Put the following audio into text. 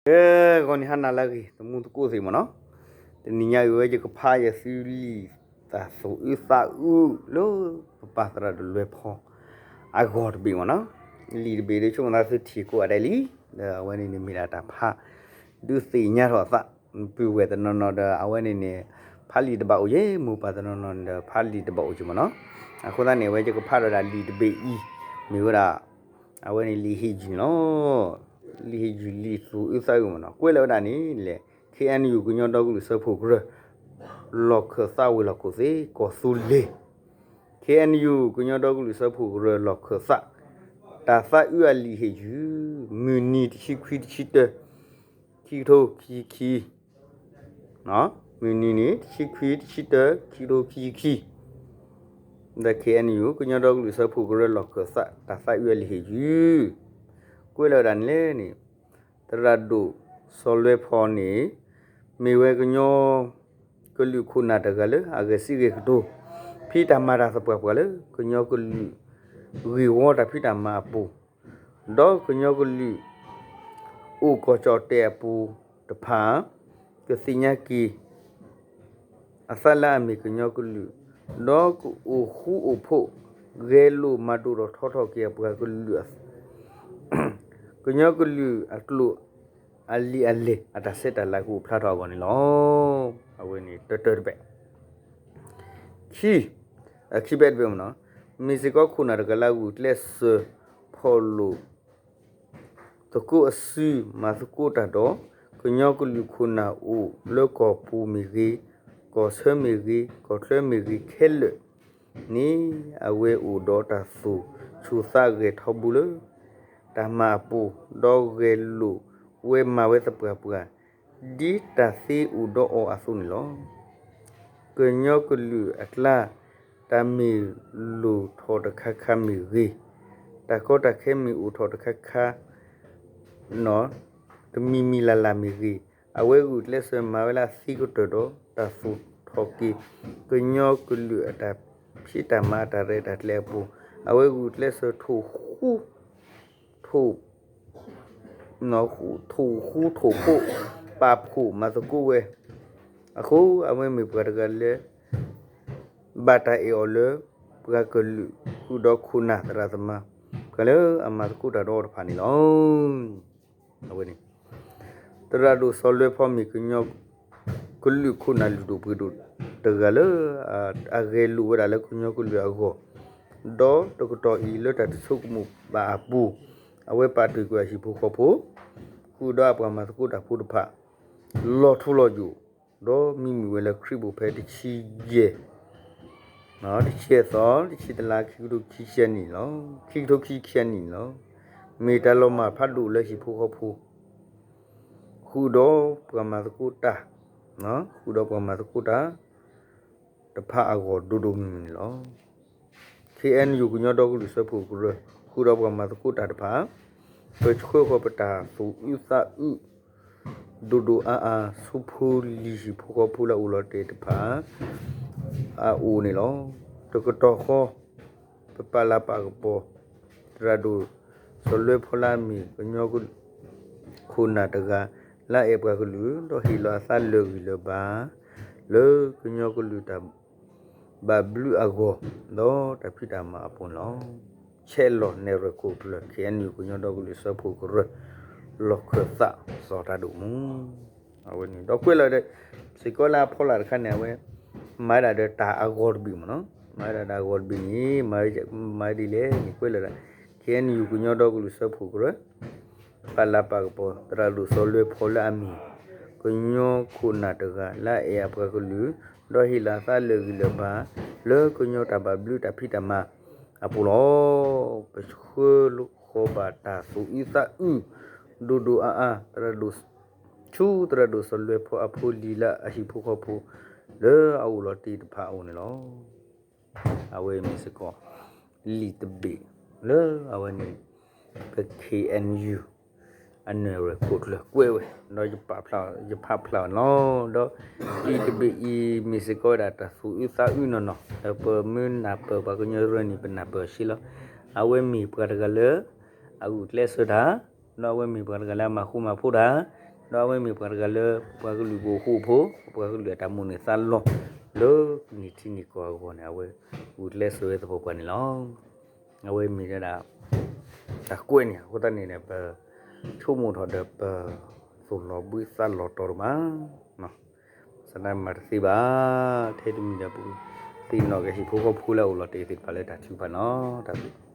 ကဲ, ဂီၤနံၤဟါနၤလၢအဂ့ၤ သမူသကိးသ့ၣ်မ့ၢ်နီၤ, တနံၤညါအံၤဝဲယကဖးယသုလံာ်တၢ်သူၣ်အုးသးအုးလၢ ပပၢ်သရၣ်ဒိၣ်လွဲဖီအဂီၢ်တဘ့ၣ်မ့ၢ်နီၤ, လံာ်တဘ့ၣ်ဒီးဆိကမိၣ်သးသုထံၣ်ကိးဂၤဒဲးလံ, ဒီးအဝဲန့ၣ်န့ၣ်မ့ၢ်ဒၣ်တၢ်ဖး ဒုးသ့ၣ်ညါထီၣ်အသး ပုၢ်ဝဲၢ်တနီၤနီၤဒီး အဝဲန့ၣ်န့ၣ် ဖးလံာ်တဘၣ်အိၣ်က့ၤ, မိၢ်ပၢ်တနီၤနီၤဒီး ဖးလံာ်တဘၣ်အိၣ်က့ၤမ့ၢ်နီၤ, အဃိသတးန့ၣ် အဝဲယကဖးဒီးဒၣ်လံာ်တဘ့ၣ်အံၤ မ့ၢ်ဝဲဒၣ် အဝဲန့ၣ်လံာ်ဟ့ၣ်ယုၢ်န့ၣ်လီၤ. လံာ်ဟ့ၣ်ယုၢ်လံာ်သူၣ်အုးသးအုးမ့ၢ်နီၤ, ကွဲးလီၤဝဲဒၣ်န့ၣ်လဲၣ်, ခ့ၣ်အဲၣ်ယူၣ် ကညီဒီကလုာ်စၢဖှိၣ်ကရၢ လီၢ်ခၢၣ်သးဝ့ၢ်လီၢ်ခိၣ်သ့ၣ် ကီၢ်သူလ့ၤ, ခ့ၣ်အဲၣ်ယူၣ် ကညီဒီကလုာ်စၢဖှိၣ်ကရၢလီၢ်ခၢၣ်သး တၢ်သးအုးအလံာ်ဟ့ၣ်ယုၢ်, မုၢ်နံၤတဆံခွံတဆံတၢ ခံကထိခံဆံခံ မုၢ်နံၤန့ၣ် တဆံခွံတဆံတၢ ခံကထိခံဆံခံ, ဒီး ခ့ၣ်အဲၣ်ယူၣ် ကညီဒီကလုာ်စၢဖှိၣ်ကရၢလီၢ်ခၢၣ်သး တၢ်သးအုးအလံာ်ဟ့ၣ်ယုၢ်, ကွဲးလီၤဝဲဒၣ်န့ၣ်လဲၣ်န့ၣ်, သရၣ်ဒိၣ်စီၤလွဲဖီန့ၣ် မ့ၢ်ဝဲကညီကလုာ်ခိၣ်နၢ်တဂၤလၢအဂဲၤစံးဂဲၤကတိၤ ဖံးတၢ်မၤတၢ်သပှၢ်ပှၢ်လၢ ကညီကလုာ် ဂ့ၢ်ဝီတၢ်ဖံးတၢ်မၤအပူၤ, ဒီးကညီကလုာ် အိၣ်ကီၢ်ကၠီၣ်တဲာ်အပူၤတဖၣ် ကသ့ၣ်ညါက့ၤ အသးလၢအမ့ၢ်ကညီကလုာ်, ဒီးကအိၣ်ဃူအိၣ်ဖိး ဂဲၤလိာ်မၤဒိၣ်ထီၣ်ထီထီၣ်က့ၤအပှၤကလုာ် ကညီကလုာ်အကျိာ် အလံာ်အလဲၢ် အတၢ်ဆဲးတၢ်လၤကအိၣ်ဖျါထီၣ်အဂီၢ်န့ၣ်လီၤ. အဝဲန့ၣ်တၢတၢတဘ့ၣ် ခံ, ခံဘ့ၣ်တဘ့ၣ်မ့ၢ်နီၤ, မ့ၢ်စ့ၢ်ကီးခိၣ်နၢ်တဂၤလၢအဂုာ်ကျဲးစၢးဖီၣ်လိာ် သကိးအစု မၤသကိးတၢ်ဒီး ကညီကလုာ်ခိၣ်နၢ်အိၣ်လၢကီၢ်ပူၤမ့ၢ်ဂ့ၤ, ကီၢ်ဆၢမ့ၢ်ဂ့ၤ, ကီၢ်ချၢမ့ၢ်ဂ့ၤခဲလၢာ်န့ၣ် အဝဲအိၣ်ဒီးတၢ်သူၣ်ဆူၣ်သးဂဲၤထီဘိလၢ တၢ်မၤအပူၤ, ဒီးဂဲၤလိာ်ဝဲမၤဝဲသပှၢ်ပှၢ် ဒ်တၢ်သ့အိၣ်ဒီးအီၤအသိးန့ၣ်လီၤ. ကညီကလုာ်အကျါ တၢ်မ့ၢ်လိၣ်ထီၣ်တခါခါမ့ၢ်ဂ့ၤ, တၢ်ကီတၢ်ခဲမ့ၢ်အိၣ်ထီၣ်တခါခါ တမံၤမံၤလၢ်လၢ်မ့ၢ်ဂ့ၤ, အဝဲဂုာ်ကျဲးစၢးမၤဝဲလၢအသံကတၢၢ်ဒီး တၢ်သူၣ်ထီၣ်က့ၤ ကညီကလုာ်အတၢ်ဖံးတၢ်မၤအတၢ်ရဲၣ်တၢ်ကျဲၤအပူၤ, အဝဲဂုာ်ကျဲးစၢးထိၣ်ဃူ ထိၣ် ထိၣ်ဃူထိၣ်ဖိး ပာ်ဖှိၣ်မၤသကိးဝဲ, အဃိအဝဲမ့ၢ်ပှၤတဂၤလၢ ဘၣ်တၢ်အဲၣ်အီၤလၢ ပှၤကလုာ် ဃုာ်ဒီးခိၣ်နၢ်သရၣ်သမါ ပှၤလၢအမၤသကိးတၢ်ဒီးအီၤတဖၣ်န့ၣ်လီၤ. အဝဲန့ၣ် သရၣ်ဒိၣ်စီၤလွဲဖီမ့ၢ်ကညီ ကလုာ်ခိၣ်နၢ်လုၢ်ဒိၣ်ပှ့ၤဒိၣ်တဂၤလၢ အဂဲၤလိာ်ဝဲဒၣ်လၢကညီကလုာ်အဂီၢ်, ဒီးတကတီၢ်အံၤလၢတၢ်တဆိကမိၣ်ဘၣ်အပူၤ, အဝဲပာ်တ့ၢ်ကွံာ်အဟံၣ်ဖိဃီဖိ, ဃုာ်ဒီးအပှၤမၤသကိးတၢ်ဖိတဖၣ် လီၤထူလီၤယိာ်, ဒီးမံမုာ်ဝဲလၢခရံာ်ပူၤဖဲတဆံယဲၢ် တဆံသီ တဆံတလါ ခံကထိခံဆံနံၣ်လီၤ. ခံကထိခံဆံခံနံၣ်န့ၣ်လီၤ. မ့ၢ်တၢ်လီၤမၢ်ဖးဒိၣ်လၢဟံၣ်ဖိဃီဖိ ဃုာ်ဒီးပှၤမၤသကိးတၢ်, ဃုာ်ဒီးပှၤမၤသကိးတၢ် တဖၣ်အဂီၢ်ဒိၣ်ဒိၣ်မုၢ်မုၢ်န့ၣ်လီၤ. ခ့ၣ်အဲၣ်ယူၣ် ကညီဒီကလုာ်စၢဖှိၣ်ကရၢ ဃုာ်ဒီးပှၤမၤသကိးတၢ်တဖၣ် ပဆှၢဃီၤပတၢ်သူၣ်အုးသးအုး ဒိၣ်ဒိၣ်အါအါ ဆူဖိလံၤဟံၣ်ဖိဃီဖိလၢအအိၣ်လီၤတဲာ်တဖၣ် အအိၣ်န့ၣ်လီၤ. တကတီၢ်ဃီ ပပာ်လၤပာ်ကပီၤ သရၣ်ဒိၣ်စီၤလွဲဖီလၢအမ့ၢ်ကညီ ခိၣ်နၢ်တဂၤ လၢအအဲၣ်ပှၤကလုာ် ဒီးဟ့ၣ်လီၤအသးလၢာ်ဂံၢ်လၢာ်ဘါ လၢကညီကလုာ်တၢ်ဘၣ်ဘျုးအဂီၢ် ဒီးတၢ်ဖံးတၢ်မၤအပူၤန့ၣ်လီၤ. ဆဲးလီၤနဲၣ်ရွဲၣ်ခိၣ်ကျၢၢ် ခ့ၣ်အဲၣ်ယူၣ် ကညီဒီကလုာ်စၢဖှိၣ်ကရၢ လီၢ်ခၢၣ်သးစီၤတၢ်ဒိၣ်မူ အဝဲန့ၣ် ဒီးကွဲးလီၤဒီး စ့ၢ်ကီးလၢအဖီလာ်တခါန့ၣ် အဝဲ မၤဒၣ်ဒီးတၢ်အဂီၢ်တဘ့ၣ်မ့ၢ်နီၤ, မၤဒၣ်တၢ်အဂီၢ်တဘ့ၣ်န့ၣ် မၤဒ်လဲၣ်န့ၣ် ကွဲးလီၤဒၣ် ခ့ၣ်အဲၣ်ယူၣ် ကညီဒီကလုာ်စၢဖှိၣ်ကရၢ ပာ်လၤပာ်ကပီၤ သရၣ်ဒိၣ်စီၤလွဲဖီလၢအမ့ၢ် ကညီခိၣ်နၢ်တဂၤ လၢအအဲၣ်အပှၤကလုာ် ဒီးဟ့ၣ်လီၤအသးလၢာ်ဂံၢ်လၢာ်ဘါ လၢကညီတၢ်ဘၣ်ဘျုးတၢ်ဖံးတၢ်မၤအပူၤလီၤ. ပဆှၢဃီၤဘၣ်တၢ်သူၣ်အုးသးအုး ဒိၣ်ဒိၣ်အါအါ သရၣ်ဒိၣ် ဆူသရၣ်ဒိၣ်စီၤလွဲဖီအဖိလံၤလၢအဟံၣ်ဖိဃီဖိ လၢအအိၣ်လီၤတ့ၢ်တဖၣ်အအိၣ်န့ၣ်လီၤ. အဝဲမ့ၢ်စ့ၢ်ကီး လံာ်တဘ့ၣ်လၢအဝဲန့ၣ် ပ ခ့ၣ်အဲၣ်ယူၣ် အနဲၣ်ရွဲၣ်ခိၣ်ကျၢၢ်ကွဲးဝဲ ဒီးယဖးဖျါအီၤန့ၣ်လီၤ. ဒီးလံာ်တဘ့ၣ်အံၤမ့ၢ်စ့ၢ်ကီးဝဲဒၣ်တၢ်သူၣ်အုးသးအုးနီၢ်နီၢ် ဒီးပမ့ၢ်နၢ်ပၢၢ်ပှၤကညီတရၢန့ၣ် ပနၢ်ပၢၢ်အီၤဆ့လီၤ. အဝဲမ့ၢ်ပှၤတဂၤလၢ အဂုာ်ကျဲးစၢးတၢ် ဒီးအဝဲမ့ၢ်ပှၤတဂၤလၢအမၤဃူမၤဖိးတၢ် ဒီးအဝဲမ့ၢ်ပှၤတဂၤလၢ ပပှၤကလုာ်ကအိၣ်ဃူအိၣ်ဖိး, ပပှၤကလုာ်အတၢ်မိၣ်န့ၢ်သးလီၤ လၢနံၣ်ထံနံၣ်ကီၢ်အဂီၢ်န့ၣ် အဝဲဂုာ်ကျဲးစၢးဝဲသပှၢ်ပှၢ်န့ၣ်လီၤ. အဝဲမ့ၢ်ဒၣ် တၢ်ကွဲးန့ၣ် အဃိသတးန့ၣ်ဒီး ပဆိကမိၣ်ထီၣ်ဒီး ပသူၣ်လီၤဘှံးသးလီၤတီၤဒိၣ်မး, ဘၣ်ဆၣ်သနာ်က့မၤတသ့ဘၣ်. ထဲတမံၤဒီး ပသ့ၣ်နီၣ်က့ၤဟံၣ်ဖိဃီဖိလၢအအိၣ်လီၤတဲာ်သ့ၣ်တဖၣ်လၢတၢ်ထုကဖၣ်န့ၣ်လီၤ. တၢ်ဘျုး